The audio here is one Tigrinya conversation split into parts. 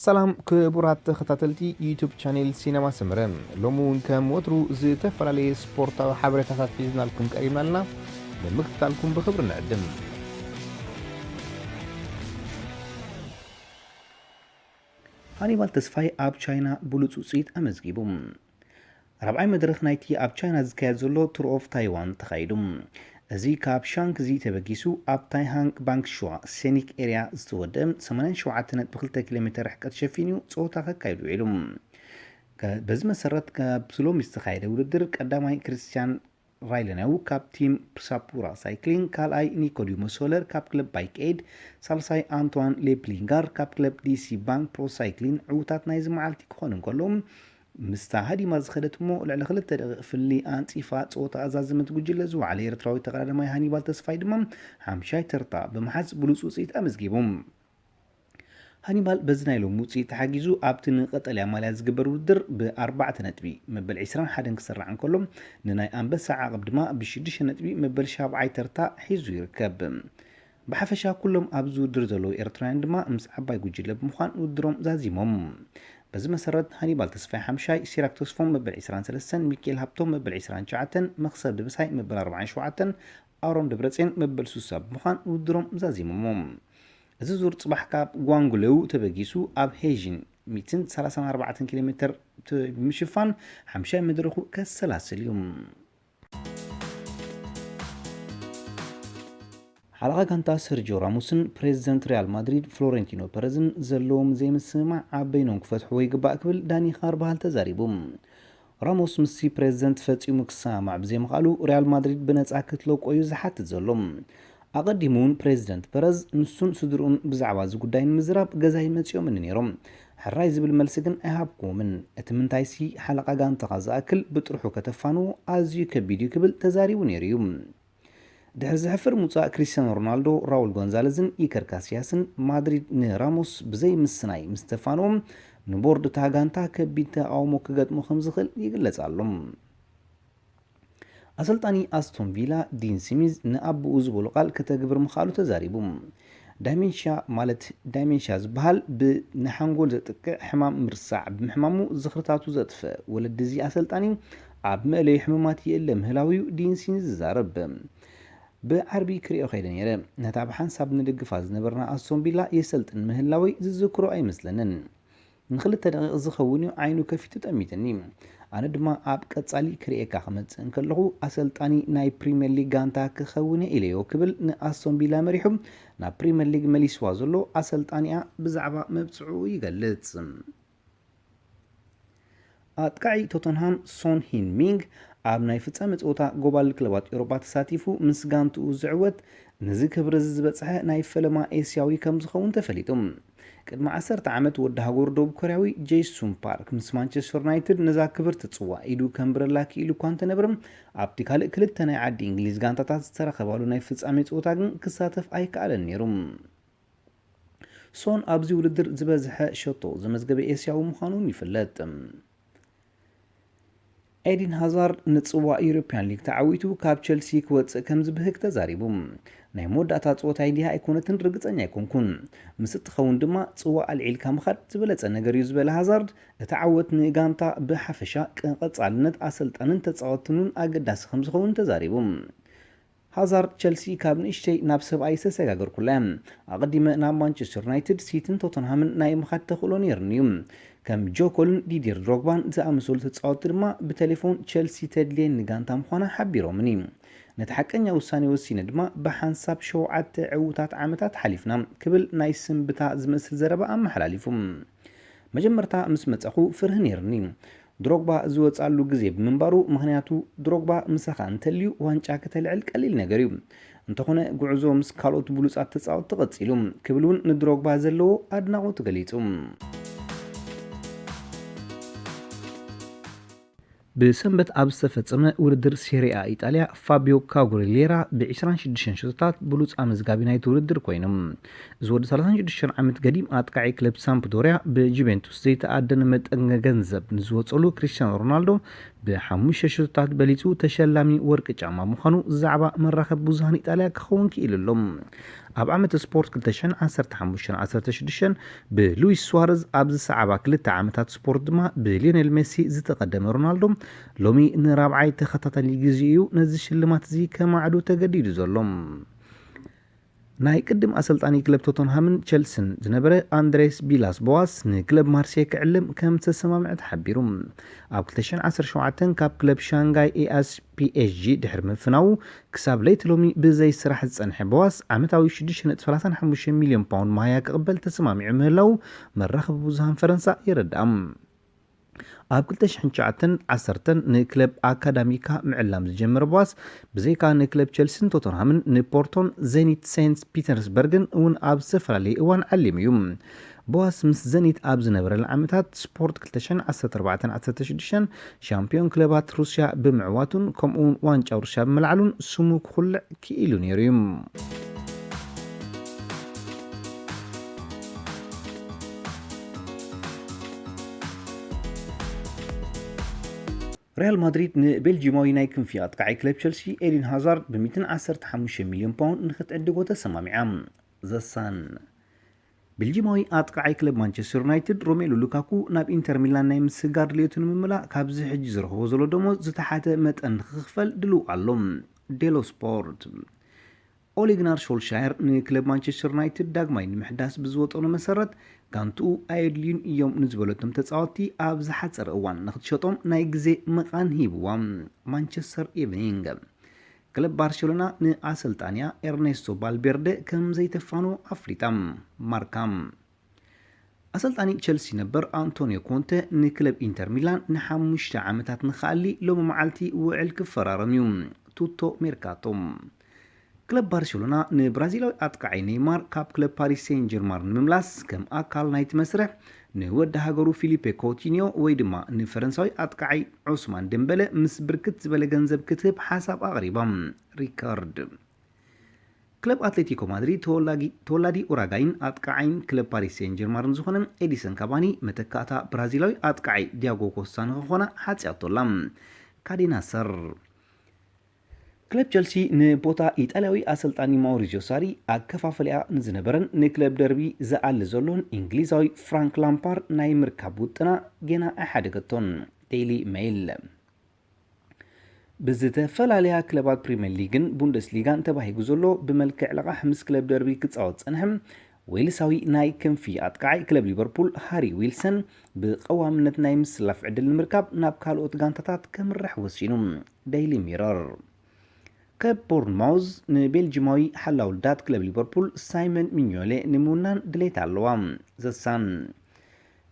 ሰላም ክቡራት ተኸታተልቲ ዩቱብ ቻኔል ሲነማ ሰመረ፣ ሎሚ እውን ከም ወትሩ ዝተፈላለየ ስፖርታዊ ሓበሬታታት ሒዝናልኩም ቀሪብና ኣለና። ንምክትታልኩም ብኽብሪ ንዕድም። ሃኒባል ተስፋይ ኣብ ቻይና ብሉጽ ውጽኢት ኣመዝጊቡ። ራብዓይ መድረኽ ናይቲ ኣብ ቻይና ዝካየድ ዘሎ ቱር ኦፍ ታይዋን ተኻይዱ። እዚ ካብ ሻንክዚ ተበጊሱ ኣብ ታይሃንግ ባንክሹዋ ሴኒክ ኤርያ ዝተወደአ ሰማንያን ሸውዓተ ነጥቢ ክልተ ኪሎ ሜተር ርሕቀት ሸፊኑ ጸወታ ከካይዱ ውዒሉ። ከ-፣ በዚ መሰረት ካብ ሎሚ ዝተኻየደ ውድድር ቀዳማይ ክርስቲያን ራይለነው ካብ ቲም ሳፑራ ሳይክሊንግ፣ ካልኣይ ኒኮዲሞ ሶለር ካብ ክለብ ባይክ ኤድ፣ ሳልሳይ ኣንቷን ሌፕሊንጋር ካብ ክለብ ዲሲ ባንክ ፕሮ ሳይክሊን ዕዉታት ናይዚ መዓልቲ ክኾኑ እንከሎ፣ ምስታ ሃዲማ ዝኸደት እሞ ልዕሊ ክልተ ደቂቕ ፍሊ ኣንጺፋ ጸወታ ኣዛዘመት ጉጅለ ዝወዓለ ኤርትራዊ ተቐዳዳማይ ሃኒባል ተስፋይ ድማ ሓምሻይ ተርታ ብምሓዝ ብሉጽ ውጽኢት ኣመዝጊቡ። ሃኒባል በዚ ናይ ሎሚ ውጽኢት ተሓጊዙ ኣብቲ ንቀጠልያ ማልያ ዝግበር ውድድር ብኣርባዕተ ነጥቢ መበል ዒስራን ሓደን ክስራዕ እንከሎ፣ ንናይ ኣንበሳ ዓቕብ ድማ ብሽዱሽተ ነጥቢ መበል ሻብዓይ ተርታ ሒዙ ይርከብ። ብሓፈሻ ኩሎም ኣብዚ ውድድር ዘለዉ ኤርትራውያን ድማ ምስ ዓባይ ጉጅለ ብምዃን ውድድሮም ዛዚሞም። በዚ መሰረት ሃኒባል ተስፋይ ሓምሻይ፣ ሲራክ ተስፎም መበል ዒስራን ሰለስተን፣ ሚካኤል ሃብቶም መበል ዒስራን ትሽዓተን፣ መኽሰብ ደበሳይ መበል ኣርባዓን ሸውዓተን፣ ኣሮን ደብረጽዮን መበል ስሳ ብምዃን ውድድሮም ዛዚሞሞ። እዚ ዙር ጽባሕ ካብ ጓንጉሌው ተበጊሱ ኣብ ሄዥን ሚእትን ሰላሳን ኣርባዕተን ኪሎ ሜተር ብምሽፋን ሓምሻይ መድረኹ ከሰላስል እዩ። ሓለቓ ጋንታ ሰርጂዮ ራሞስን ፕሬዚደንት ሪያል ማድሪድ ፍሎሬንቲኖ ፐረዝን ዘለዎም ዘይምስምማዕ ኣብ በይኖም ክፈትሕዎ ይግባእ ክብል ዳኒ ካርባሃል ተዛሪቡ። ራሞስ ምስቲ ፕሬዚደንት ፈጺሙ ክሰማማዕ ብዘይምኽኣሉ ሪያል ማድሪድ ብነጻ ክትለቆ እዩ ዝሓትት ዘሎ። ኣቐዲሙ እውን ፕሬዚደንት ፐረዝ ንሱን ስድርኡን ብዛዕባ እዚ ጉዳይ ንምዝራብ ገዛይ መጺኦምኒ ነይሮም። ሕራይ ዝብል መልሲ ግን ኣይሃብኩዎምን። እቲ ምንታይሲ ሓለቓ ጋንታኻ ዝኣክል ብጥርሑ ከተፋንዎ ኣዝዩ ከቢድ እዩ ክብል ተዛሪቡ ነይሩ እዩ። ድሕሪ ዘሕፍር ምውጻእ ክሪስቲያኖ ሮናልዶ፣ ራውል ጎንዛለዝን ኢከር ካሲያስን ማድሪድ ንራሞስ ብዘይ ምስናይ ምስ ተፋንዎም፣ ንቦርድ እታ ጋንታ ከቢድ ተቓውሞ ክገጥሞ ከም ዝኽእል ይግለጽ ኣሎ። ኣሰልጣኒ ኣስቶን ቪላ ዲን ስሚዝ ንኣቦኡ ዝበሎ ቃል ከተግብር ምኽኣሉ ተዛሪቡ። ዳይሜንሽያ ማለት ዳይሜንሽያ ዝበሃል ብ-፣ ንሓንጎል ዘጥቅዕ ሕማም ምርሳዕ ብምሕማሙ ዝኽርታቱ ዘጥፍእ ወለዲ እዚ ኣሰልጣኒ ኣብ መእለዩ ሕሙማት ይእለ ምህላው እዩ ዲን ስሚዝ ዝዛረብ። ብዓርቢ ክሪኦ ከይደ ነይረ። ነታ ብሓንሳብ ንድግፋ ዝነበርና ኣስቶን ቪላ የሰልጥን ምህላወይ ዝዝክሮ ኣይመስለንን። ንኽልተ ደቂቕ ዝኸውን እዩ ዓይኑ ከፊቱ ጠሚትኒ። ኣነ ድማ ኣብ ቀጻሊ ክርእየካ ክመጽእ እንከለኹ ኣሰልጣኒ ናይ ፕሪምየር ሊግ ጋንታ ክኸውን እየ ኢለዮ ክብል ንኣስቶን ቪላ መሪሑ ናብ ፕሪምየር ሊግ መሊስዋ ዘሎ ኣሰልጣኒኣ ብዛዕባ መብጽዕኡ ይገልጽ። ኣጥቃዒ ቶተንሃም ሶን ሂን ሚንግ ኣብ ናይ ፍጻመ ጸወታ ጎባል ክለባት ኤውሮጳ ተሳቲፉ ምስ ጋንትኡ ዝዕወት ነዚ ክብሪ እዚ ዝበጽሐ ናይ ፈለማ ኤስያዊ ከም ዝኸውን ተፈሊጡ። ቅድሚ ዓሰርተ ዓመት ወዲ ሃገሩ ደቡብ ኮርያዊ ጄሱን ፓርክ ምስ ማንቸስተር ዩናይትድ ነዛ ክብርቲ ጽዋእ ኢዱ ከንብረላ ክኢሉ እኳ እንተነበረ፣ ኣብቲ ካልእ ክልተ ናይ ዓዲ እንግሊዝ ጋንታታት ዝተረኸባሉ ናይ ፍጻሜ ጸወታ ግን ክሳተፍ ኣይከኣለን ነይሩ። ሶን ኣብዚ ውድድር ዝበዝሐ ሸቶ ዘመዝገበ ኤስያዊ ምዃኑ እውን ይፍለጥ። ኤዲን ሃዛርድ ንጽዋእ ዩሮፕያን ሊግ ተዓዊቱ ካብ ቸልሲ ክወጽእ ከም ዝብህግ ተዛሪቡ። ናይ መወዳእታ ጸወታይ ድያ ኣይኮነትን ርግጸኛ ኣይኮንኩን። ምስ እትኸውን ድማ ጽዋእ ኣልዒልካ ምኻድ ዝበለጸ ነገር እዩ ዝበለ ሃዛርድ፣ እቲ ዓወት ንጋንታ ብሓፈሻ ቀጻልነት ኣሰልጣንን ተጻወትኑን ኣገዳሲ ከም ዝኸውን ተዛሪቡ። ሃዛርድ ቸልሲ ካብ ንእሽተይ ናብ ሰብኣይ ዝተሰጋገርኩላ እያ። ኣቐዲመ ናብ ማንቸስተር ዩናይትድ፣ ሲቲን ቶተንሃምን ናይ ምኻድ ተኽእሎ ነይሩኒ እዩ። ከም ጆኮልን ዲዲር ድሮግባን ዝኣመሰሉ ተጻወትቲ ድማ ብቴሌፎን ቸልሲ ተድልየኒ ጋንታ ምዃና ሓቢሮምኒ። ነቲ ሓቀኛ ውሳኔ ወሲነ ድማ ብሓንሳብ ሸውዓተ ዕዉታት ዓመታት ሓሊፍና ክብል ናይ ስንብታ ዝመስል ዘረባ ኣመሓላሊፉ። መጀመርታ ምስ መጻኹ ፍርሂ ነይርኒ። ድሮግባ ዝወጻሉ ግዜ ብምንባሩ፣ ምኽንያቱ ድሮግባ ምሳኻ እንተልዩ ዋንጫ ከተልዕል ቀሊል ነገር እዩ። እንተኾነ ጉዕዞ ምስ ካልኦት ብሉጻት ተጻወትቲ ቀጺሉ ክብል እውን ንድሮግባ ዘለዎ ኣድናቖቱ ገሊጹ። ብሰንበት ኣብ ዝተፈጸመ ውድድር ሴሪኣ ኢጣልያ ፋቢዮ ካጉሪሌራ ብ ዕስራን ሽዱሽተን ሸቶታት ብሉጽ ኣመዝጋቢ ናይቲ ውድድር ኮይኑ። እዚ ወዲ ሰላሳን ሽዱሽተን ዓመት ገዲም ኣጥቃዒ ክለብ ሳምፕዶርያ ብጁቬንቱስ ዘይተኣደነ መጠን ገንዘብ ንዝወጸሉ ክሪስቲያኖ ሮናልዶ ብሓሙሽተ ሽቶታት በሊጹ ተሸላሚ ወርቂ ጫማ ምዃኑ ዛዕባ መራኸቢ ብዙሃን ኢጣልያ ክኸውን ክኢሉ ኣሎ። ኣብ ዓመት ስፖርት ክልተ ሽሕን ዓሰርተ ሓሙሽተን ዓሰርተ ሽዱሽተን ብሉዊስ ሱዋረዝ፣ ኣብ ዝሰዓባ ክልተ ዓመታት ስፖርት ድማ ብሊዮኔል ሜሲ ዝተቐደመ ሮናልዶ ሎሚ ንራብዓይ ተኸታታሊ ግዜ እዩ ነዚ ሽልማት እዚ ከማዕዱ ተገዲዱ ዘሎ። ናይ ቅድም ኣሰልጣኒ ክለብ ቶተንሃምን ቸልስን ዝነበረ ኣንድሬስ ቢላስ ቦዋስ ንክለብ ማርሴይ ክዕልም ከም ዝተሰማምዐ ተሓቢሩ። ኣብ ክልተ ሽሕን ዓሰርተ ሸውዓተን ካብ ክለብ ሻንጋይ ኤኣስ ፒኤስጂ ድሕሪ ምፍናዉ፣ ክሳብ ለይቲ ሎሚ ብዘይ ስራሕ ዝጸንሐ ቦዋስ ዓመታዊ ሽዱሽተ ነጥቢ ሰላሳ ሓሙሽተ ሚልዮን ፓውንድ መሃያ ክቕበል ተሰማሚዑ ምህላዉ መራኸቢ ብዙሃን ፈረንሳ የረድኣ። ኣብ ክልተ ሽሕን ትሽዓተን ዓሰርተን ንክለብ ኣካዳሚካ ምዕላም ዝጀመረ ቦዋስ፣ ብዘይካ ንክለብ ቸልሲን ቶተንሃምን ንፖርቶን ዜኒት ሴንት ፒተርስበርግን እውን ኣብ ዝተፈላለየ እዋን ዓሊሙ እዩ። ቦዋስ ምስ ዘኒት ኣብ ዝነበረሉ ዓመታት ስፖርት ክልተ ሽሕን ዓሰርተ ኣርባዕተን ዓሰርተ ሽዱሽተን፣ ሻምፒዮን ክለባት ሩስያ ብምዕዋቱን ከምኡውን ዋንጫ ሩስያ ብምልዓሉን ስሙ ክኹልዕ ክኢሉ ነይሩ እዩ። ሪያል ማድሪድ ንቤልጂማዊ ናይ ክንፊ ኣጥቃዓይ ክለብ ቸልሲ ኤዲን ሃዛርድ ብ ሚእትን ዓሰርተ ሓሙሽተ ሚልዮን ፓውንድ ንኽትዕድጎ ተሰማሚዓ። ዘሳን ቤልጂማዊ ኣጥቃዓይ ክለብ ማንቸስተር ዩናይትድ ሮሜሉ ሉካኩ ናብ ኢንተር ሚላን ናይ ምስግጋር ድልየቱ ንምምላእ ካብዚ ሕጂ ዝረኽቦ ዘሎ ደሞዝ ዝተሓተ መጠን ንኽኽፈል ድልው ኣሎ። ዴሎ ስፖርት። ኦሌ ግናር ሾልሻየር ንክለብ ማንቸስተር ዩናይትድ ዳግማይ ንምሕዳስ ብዝወጠኖ መሰረት፣ ጋንትኡ ኣየድልዩን እዮም ንዝበለቶም ተጻወትቲ ኣብ ዝሓጸረ እዋን ንኽትሸጦም ናይ ግዜ መቓን ሂብዋ። ማንቸስተር ኢቭኒንግ። ክለብ ባርሴሎና ንኣሰልጣንያ ኤርኔስቶ ቫልቬርደ ከም ዘይተፋኖ ኣፍሊጣ። ማርካ። ኣሰልጣኒ ቸልሲ ነበር ኣንቶኒዮ ኮንተ ንክለብ ኢንተር ሚላን ንሓሙሽተ ዓመታት ንኽኣሊ ሎሚ መዓልቲ ውዕል ክፈራረም እዩ። ቱቶ ሜርካቶ። ክለብ ባርሴሎና ንብራዚላዊ ኣጥቃዓይ ኔይማር ካብ ክለብ ፓሪስ ሴን ጀርማን ንምምላስ ከም ኣካል ናይቲ መስርሕ ንወዲ ሃገሩ ፊሊፔ ኮቲኒዮ ወይ ድማ ንፈረንሳዊ ኣጥቃዓይ ዑስማን ደምበለ ምስ ብርክት ዝበለ ገንዘብ ክትህብ ሓሳብ ኣቕሪባ። ሪካርድ። ክለብ ኣትሌቲኮ ማድሪድ ተወላጊ-፣ ተወላዲ ኡራጋይን ኣጥቃዓይን ክለብ ፓሪስ ሴን ጀርማን ዝኾነ ኤዲሰን ካቫኒ መተካእታ ብራዚላዊ ኣጥቃዓይ ዲያጎ ኮስታ ንኽኾና ሓጽያቶላ። ካዴና ሰር። ክለብ ቸልሲ ንቦታ ኢጣልያዊ ኣሰልጣኒ ማውሪዚዮ ሳሪ ኣከፋፈሊኣ ንዝነበረን ንክለብ ደርቢ ዝኣሊ ዘሎን እንግሊዛዊ ፍራንክ ላምፓርድ ናይ ምርካብ ውጥና ጌና ኣይሓደገቶን። ዴይሊ ሜይል። ብዝተፈላለያ ክለባት ፕሪምየር ሊግን ቡንደስሊጋን ተባሂጉ ዘሎ ብመልክዕ ለቓሕ ምስ ክለብ ደርቢ ክጻወት ዝጸንሐ ዌልሳዊ ናይ ክንፊ ኣጥቃዓይ ክለብ ሊቨርፑል ሃሪ ዊልሰን ብቐዋምነት ናይ ምስላፍ ዕድል ንምርካብ ናብ ካልኦት ጋንታታት ከምርሕ ወሲኑ። ዴይሊ ሚረር። ክለብ ቦርንማውዝ ንቤልጂማዊ ሓላው ልዳት ክለብ ሊቨርፑል ሳይመን ሚኞሌ ንምውናን ድሌት ኣለዋ። ዘሳን።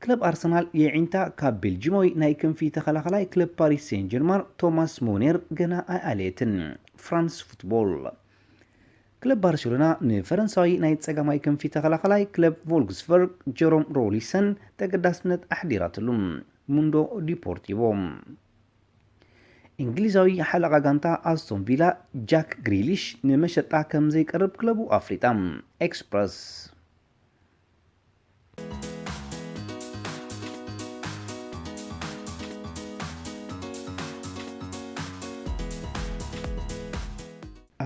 ክለብ ኣርሰናል የዒንታ ካብ ቤልጂማዊ ናይ ክንፊ ተኸላኸላይ ክለብ ፓሪስ ሴን ጀርማን ቶማስ ሞኔር ገና ኣይኣለየትን። ፍራንስ ፉትቦል። ክለብ ባርሴሎና ንፈረንሳዊ ናይ ጸጋማይ ክንፊ ተኸላኸላይ ክለብ ቮልግስበርግ ጀሮም ሮሊሰን ተገዳስነት ኣሕዲራትሉ። ሙንዶ ዲፖርቲቮ። እንግሊዛዊ ሓለቓ ጋንታ ኣስቶን ቪላ ጃክ ግሪሊሽ ንመሸጣ ከም ዘይቀርብ ክለቡ ኣፍሊጣ። ኤክስፕረስ።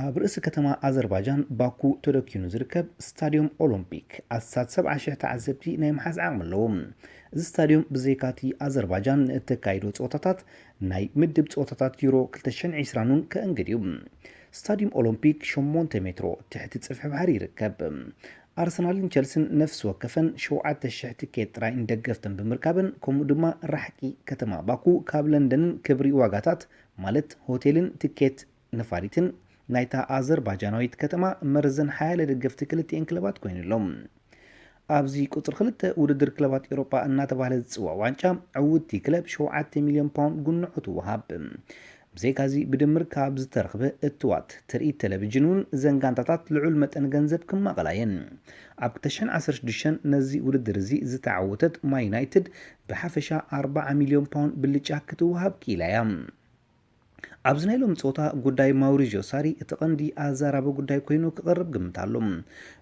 ኣብ ርእሲ ከተማ ኣዘርባጃን ባኩ ተደኪኑ ዝርከብ ስታድዮም ኦሎምፒክ ኣስታት ሰብዓ ሽሕ ተዓዘብቲ ናይ ምሓዝ ዓቕሚ ኣለዎ። እዚ ስታድዮም ብዘይካቲ ኣዘርባጃን ንእተካይዶ ጸወታታት ናይ ምድብ ጸወታታት ዩሮ ክልተ ሽሕን ዕስራን እውን ከእንግድ እዩ። ስታድዮም ኦሎምፒክ ሸሞንተ ሜትሮ ትሕቲ ጽፍሒ ባሕሪ ይርከብ። ኣርሰናልን ቸልስን ነፍሲ ወከፈን ሸውዓተ ሽሕ ትኬት ጥራይ ንደገፍተን ብምርካበን፣ ከምኡ ድማ ራሕቂ ከተማ ባኩ ካብ ለንደንን ክብሪ ዋጋታት ማለት ሆቴልን ትኬት ነፋሪትን ናይታ ኣዘርባጃናዊት ከተማ መርዘን ሓያለ ደገፍቲ ክልቲኤን ክለባት ኮይኑ ኣሎ። ኣብዚ ቁጽሪ ክልተ ውድድር ክለባት ኤውሮጳ እናተባህለ ዝጽዋዕ ዋንጫ፣ ዕውትቲ ክለብ ሸውዓተ ሚልዮን ፓውንድ ጉንዖ ትወሃብ። ብዘይካዚ፣ ብድምር ካብ ዝተረኽበ እትዋት ትርኢት ቴሌቪዥን እውን፣ እዘን ጋንታታት ልዑል መጠን ገንዘብ ክማቐላ እየን። ኣብ ክልተ ሽሕን ዓሰርተ ሽዱሽተን ነዚ ውድድር እዚ ዝተዓወተት ማን ዩናይትድ፣ ብሓፈሻ ኣርብዓ ሚልዮን ፓውንድ ብልጫ ክትወሃብ ክኢላ እያ። ኣብዚ ናይ ሎሚ ጸወታ፣ ጉዳይ ማውሪዚዮ ሳሪ እቲ ቀንዲ ኣዛራቢ ጉዳይ ኮይኑ ክቐርብ ግምት ኣሎ።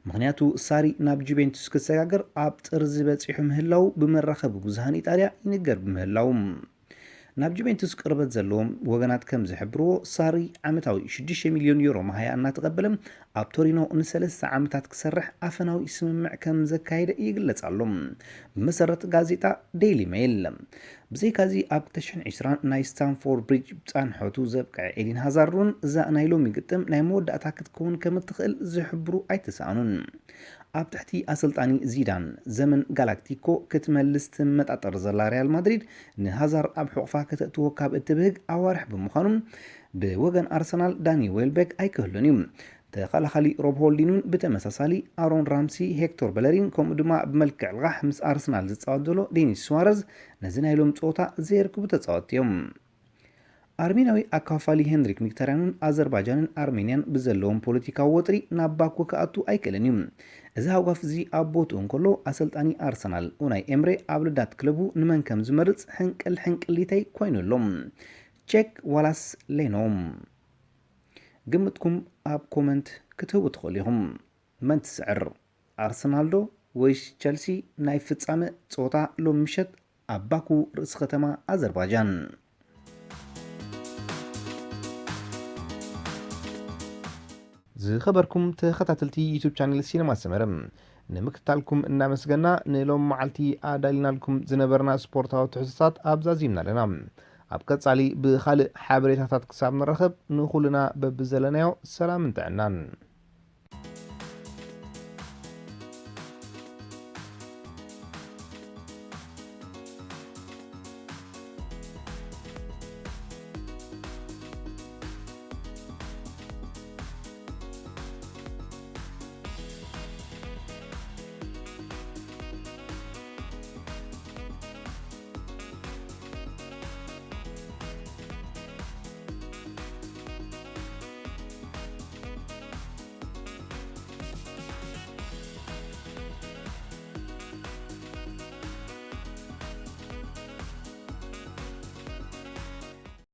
ምኽንያቱ፣ ሳሪ ናብ ጁቬንቱስ ክሰጋገር ኣብ ጥርዚ በጺሑ ምህላው ብመራኸቢ ብዙሃን ኢጣልያ ይንገር ብምህላው። ናብ ጁቬንቱስ ቅርበት ዘለዎም ወገናት ከም ዝሕብርዎ፣ ሳሪ ዓመታዊ ሽዱሽተ ሚልዮን ዩሮ መሃያ እናተቐበለ ኣብ ቶሪኖ ንሰለስተ ዓመታት ክሰርሕ ኣፈናዊ ስምምዕ ከም ዘካየደ ይግለጽ ኣሎ። ብመሰረት ጋዜጣ ዴይሊ ሜይል፣ ብዘይካዚ ኣብ ክልተ ሽሕን ዕስራን ናይ ስታንፎርድ ብሪጅ ጻንሖቱ ዘብቅዐ ኤዲን ሃዛርድ እውን እዛ ናይ ሎሚ ግጥም ናይ መወዳእታ ክትከውን ከም እትኽእል ዝሕብሩ ኣይተሰኣኑን። ኣብ ትሕቲ ኣሰልጣኒ ዚዳን፣ ዘመን ጋላክቲኮ ክትመልስ ትመጣጠር ዘላ ሪያል ማድሪድ፣ ንሃዛር ኣብ ሕቑፋ ከተእትዎ ካብ እትብህግ ኣዋርሕ ብምዃኑ፣ ብወገን ኣርሰናል ዳኒ ዌልቤክ ኣይክህሉን እዩ። ተኸላኻሊ ሮብ ሆልዲን እውን ብተመሳሳሊ፣ ኣሮን ራምሲ፣ ሄክቶር በለሪን ከምኡ ድማ ብመልክዕ ልቓሕ ምስ ኣርሰናል ዝጻወት ዘሎ ዴኒስ ሱዋረዝ ነዚ ናይ ሎሚ ጸወታ ዘየርክቡ ተጻወትቲ እዮም። ኣርሜናዊ ኣካፋሊ ሄንሪክ ሚክታርያንን ኣዘርባጃንን ኣርሜንያን ብዘለዎም ፖለቲካዊ ወጥሪ ናብ ባኩ ክኣቱ ኣይክእልን እዩ። እዚ ሃጓፍ እዚ ኣብ ቦትኡ እንከሎ፣ ኣሰልጣኒ ኣርሰናል ኡናይ ኤምሬ ኣብ ልዳት ክለቡ ንመን ከም ዝመርጽ ሕንቅል ሕንቅሊተይ ኮይኑ ኣሎ። ቼክ ዋላስ ሌኖ? ግምትኩም ኣብ ኮመንት ክትህቡ ትኽእሉ ኢኹም። መን ትስዕር? ኣርሰናል ዶ ወይስ ቸልሲ? ናይ ፍጻመ ጸወታ ሎም ምሸት ኣብ ባኩ፣ ርእሲ ከተማ ኣዘርባጃን። ዝኸበርኩም ተኸታተልቲ ዩቱብ ቻነል ሲነማ ሰመረ፣ ንምክትታልኩም እናመስገና፣ ንሎም መዓልቲ ኣዳሊናልኩም ዝነበርና ስፖርታዊ ትሕዝቶታት ኣብዛዚምና ኣለና። ኣብ ቀጻሊ ብኻልእ ሓበሬታታት ክሳብ ንራኸብ፣ ንኹልና በብዘለናዮ ሰላምን ጥዕናን።